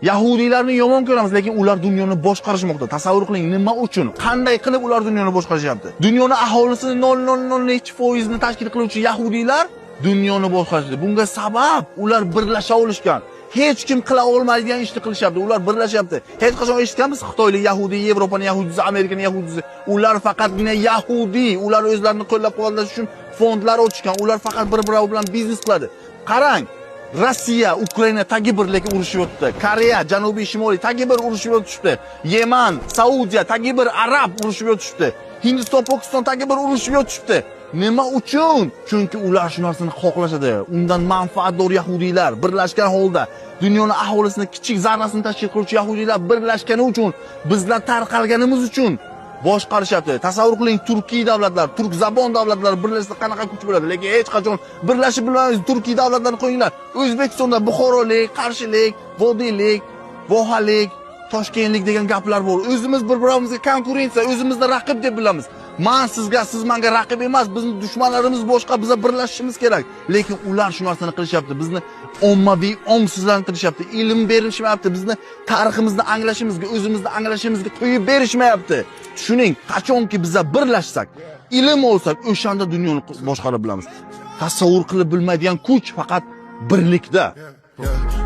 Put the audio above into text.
Yahudiylarni yomon ko'ramiz, lekin ular dunyoni boshqarishmoqda. Tasavvur qiling, nima uchun? Qanday qilib ular dunyoni boshqarishyapti? Dunyoni aholisini 0.00 nechi foizini tashkil qiluvchi yahudiylar dunyoni boshqarishdi. Bunga sabab ular birlasha olishgan. Hech kim qila olmaydigan ishni qilishyapti. Ular birlashyapti. Hech qachon eshitganmiz Xitoylik yahudiy, Yevropani yahudiysi, Amerikani yahudiysi. Ular faqatgina yahudiy. Ular o'zlarini qo'llab-quvvatlash uchun fondlar ochgan. Ular faqat bir-biri bilan biznes qiladi. Qarang, Rossiya, Ukraina tagi bir, lekin urushib yotibdi. Koreya, Janubiy, Shimoliy tagi bir urushib yotishibdi. Yeman, Saudiya tagi bir arab urushib yotishibdi. Hindiston, Pokiston tagi bir urushib yotishibdi. Nima uchun? Chunki ular shu narsani xohlashadi. Undan manfaatdor yahudiylar birlashgan holda dunyoni aholisini kichik zarrasini tashkil qiluvchi yahudiylar birlashgani uchun, bizlar tarqalganimiz uchun boshqarishyapti. Tasavvur qiling, turkiy davlatlar, turk zabon davlatlar birlashsa qanaqa kuch bo'ladi? Lekin hech qachon birlashib bilmaymiz. Turkiy davlatlarni qo'yinglar. O'zbekistonda Buxorolik, Qarshilik, Vodiylik, Vohalik, Toshkentlik degan gaplar bor. O'zimiz bir-birimizga konkurensiya, o'zimizni raqib deb bilamiz. Man sizga, siz menga raqib emas, bizni dushmanlarimiz boshqa, biza birlashishimiz kerak. Lekin ular shu narsani qilishyapti. Bizni ommaviy ongsizlantirishyapti. Ilm berishmayapti. Bizni tariximizni anglashimizga, o'zimizni anglashimizga qo'yib berishmayapti. Tushuning, qachonki biza birlashsak, ilm olsak, o'shanda dunyoni boshqara bilamiz. Tasavvur qilib bilmaydigan kuch faqat birlikda. Yeah.